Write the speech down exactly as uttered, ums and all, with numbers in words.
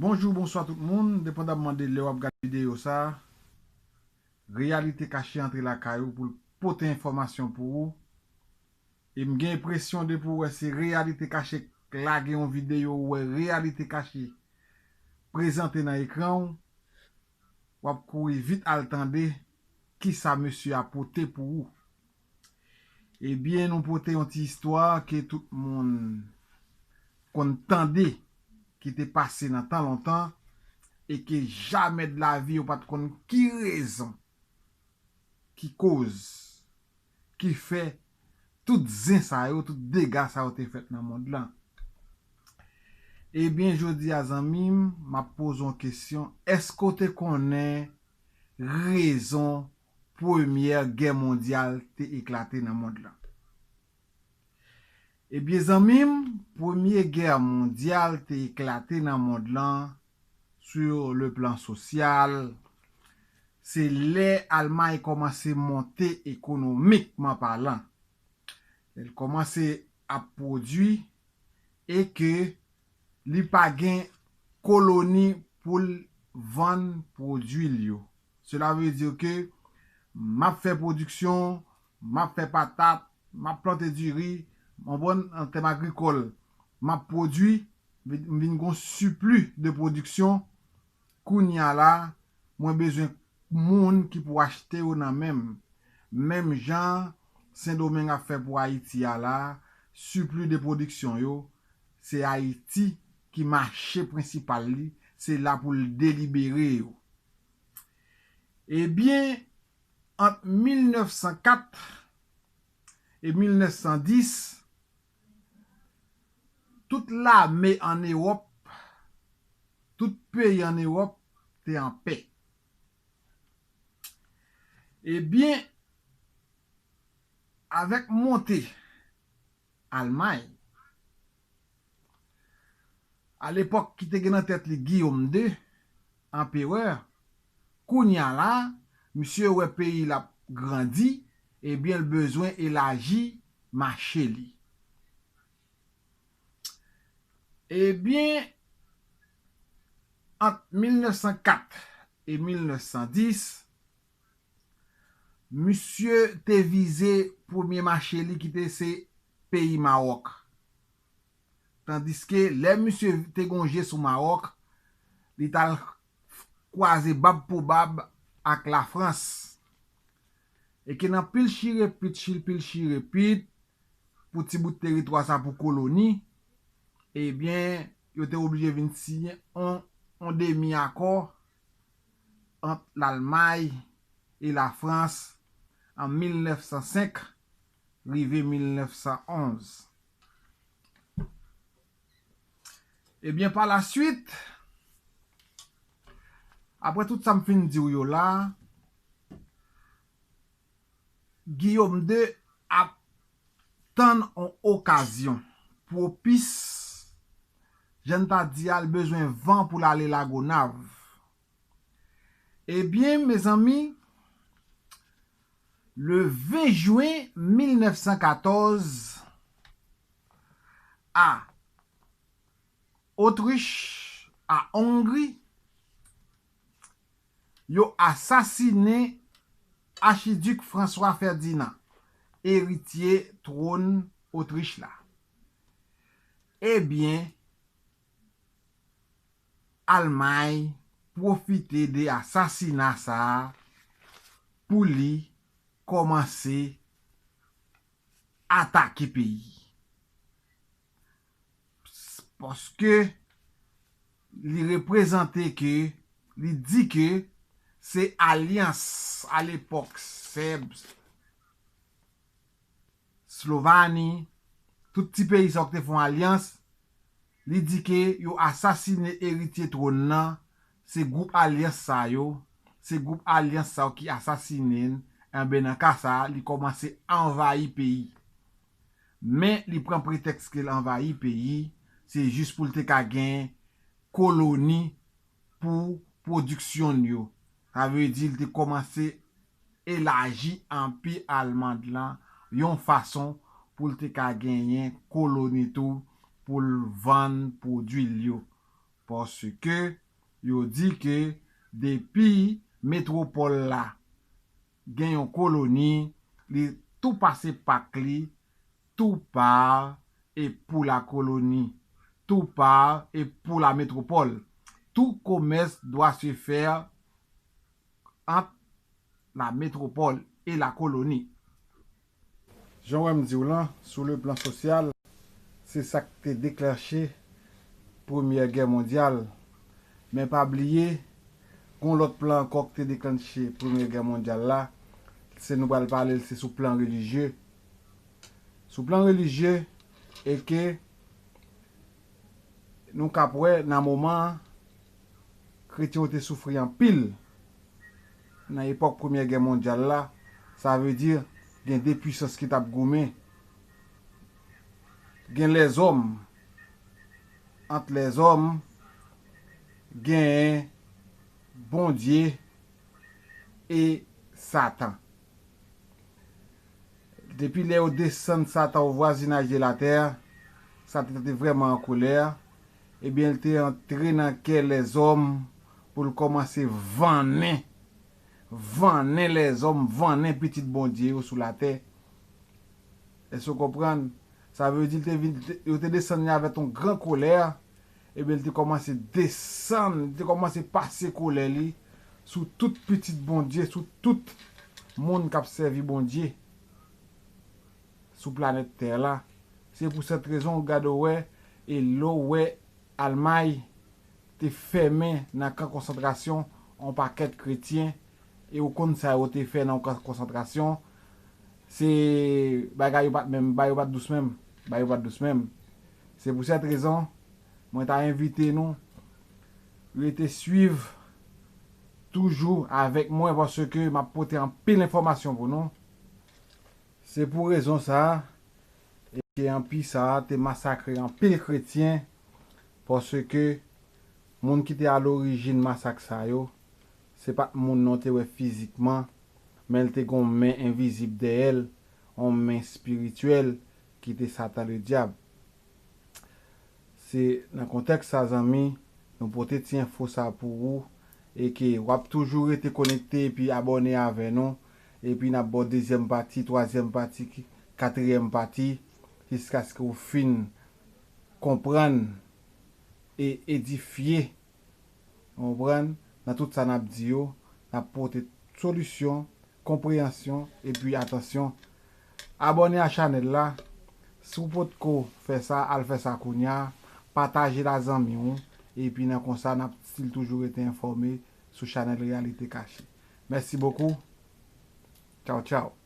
Bonjou, bonswa tout moun, depandamman de lè w ap gade videyo sa, Reyalite Kache antre lakay ou pou l pote enfòmasyon pou ou. E m gen enpresyon depi w wè se Reyalite Kache k lage yon videyo, ou wè Reyalite Kache prezante nan ekran w, w ap kouri vit al tande kisa mesye a pote pou ou. Ebyen, nou pote yon ti istwa ke tout moun konn tande, ki te pase nan tan lontan, e ke jamè de lavi yo pa t konn ki rezon, ki koz, ki fè tout zen sa yo, tout dega sa yo te fèt nan mond lan. Ebyen, jodi a, zanmi m, m ap poze w kesyon, èske w te konnen rezon Premyè Gè Mondyal te eklate nan mond lan? Ebyen, zanmi m, Premye Gè Mondyal te eklate nan mond lan sur le plan sosyal. Se lè Almay kòmanse monte ekonomikman palan. Lè l kòmanse ap pwodui e ke li pa gen koloni pou l vann pwodui l yo. Cela veut dire ke m ap fè pwodiksyon, m ap fè patat, m ap plante diri, m konprann, an tèm agrikòl, m ap pwodui, m vin gon sipli de pwodiksyon. Kounye a la, mwen bezwen moun ki pou achte yo nan men m. Menm jan Sendomeng ap fè pou Ayiti a la, sipli de pwodiksyon yo, se Ayiti ki mache prensipal li, se la pou l delibere yo. Ebyen, ant mil nèf san kat e mil nèf san dis, tout lame ann Ewòp, tout peyi ann Ewòp te anpè. Ebyen, avèk monte Almay, alepòk ki te gen nan tèt li Guillaume deux, anperè, kounye a la, misye wè peyi l ap grandi, ebyen, l bezwen elaji mache li. Ebyen, ant mil nèf san kat e mil nèf san dis, misye te vize premye mache li ki te se peyi Mawòk. Tandiske lè misye te gon je sou Mawòk, li t al kwaze bab pou bab ak Lafrans. E ke nan pil chire pit, chil pil chire pit, pou ti bout teritwa sa pou koloni, ebyen, yo te oblije vin siyen on, on demi akò ant Lalmay e Lafrans an mil nèf san senk rive mil nèf san onz. Ebyen, pa la swit, apre tout sa m fin di w yo la, Guillaume deux ap tann on okazyon pwopis, jan n ta di a, l bezwen van pou l ale Lagonav. Ebyen, mezanmi, le ven jen mil nèf san katòz, a Otrich, a Ongri, yo asasinen Achidik François Ferdinand, eritye twòn Otrich la. Ebyen, Almay pwofite de asasina sa a pou li kòmanse atake peyi. Paske li reprezante ke, li di ke se alyans alepòk Sèb, Slovani, tout ti peyi sa yo ki te fè yon alyans, li di ke yo asasinen eritye twòn nan, se gwoup alyans sa yo, se gwoup alyans sa yo ki asasinen l, enben nan ka sa a, li kòmanse anvayi peyi. Men li pran pretèks ke l anvayi peyi, se jis pou l te ka gen koloni pou pwodiksyon l yo. Sa vle di l te kòmanse elaji anpi alman lan yon fason pou l te ka genyen koloni tou pou l vann pwodui l yo. Paske yo di ke depi metwopòl la gen yon koloni, li tou pase pak li, tout part est pour la colonie, tout part est pour la métropole. Tout commerce doit se faire entre la métropole et la colonie. Jan w wè m di w lan, sou le plan sosyal, se sa k te deklanche Premyè Gè Mondyal. Men pa bliye, gon lòt plan ankò ki te deklanche Premyè Gè Mondyal la, se nou pral pale l, se sou plan relijye. Sou plan relijye, e ke nou kab wè nan moman an, kretyen yo te soufri anpil nan epòk Premyè Gè Mondyal la, sa vle di gen de pwisans ki t ap goumen. Gen lèzòm, ant lèzòm, gen Bondye e Satan. Depi lè yo desann Satan o vwazinaj de latè, Satan te vrèman an kolè, ebyen, l te antre nan kè lèzòm pou l kòmanse vannen, vannen lèzòm, vannen pitit Bondye yo sou latè. Èske w konprann? Sa vle di, l te vin, te, yo te desann li avèk yon gran kolè, ebyen, l te kòmanse desann, li te kòmanse pase kolè li sou tout pitit Bondye, sou tout moun k ap sèvi Bondye sou planèt tè la. Se pou sèt rezon, w gade, w wè, e lè w wè Almay te fèmen nan kan konsantrasyon yon pakèt kretyen, e ou konn sa yo te fè nan yon kan konsantrasyon, se bagay yo pa t menm, bagay yo pa t dous menm, bagay yo pa t dous menm. Se pou sèt rezon, mwen ta envite nou rete swiv toujou avèk mwen, paske m ap pote anpil enfòmasyon pou nou. Se pou rezon sa a, e ke anpi sa a te masakre anpil kretyen, paske moun ki te alorijin masak sa yo, se pa t moun nan w te wè fizikman, men l te gen yon men envizib dèyè l, yon men espirityèl ki te Satan Ledyab. Se nan kontèks sa, zanmi, nou pote ti enfo sa pou ou, e ke w ap toujou rete konekte epi abòne avè nou, epi n ap ba w dezyèm pati, twazyèm pati, katriyèm pati, jiskaske w fin konprann e edifye. Ou konprann? Nan tout sa n ap di yo, n ap pote solisyon, konpreyansyon, epi atansyon. Abòne a chanèl la. Si w potko fè sa, al fè sa kounye a. Pataje l a zanmi w. Epi nan konsa, n ap still toujou rete enfòme sou chanèl Reyalite Kache. Mèsi bokou. Tchaw, tchaw.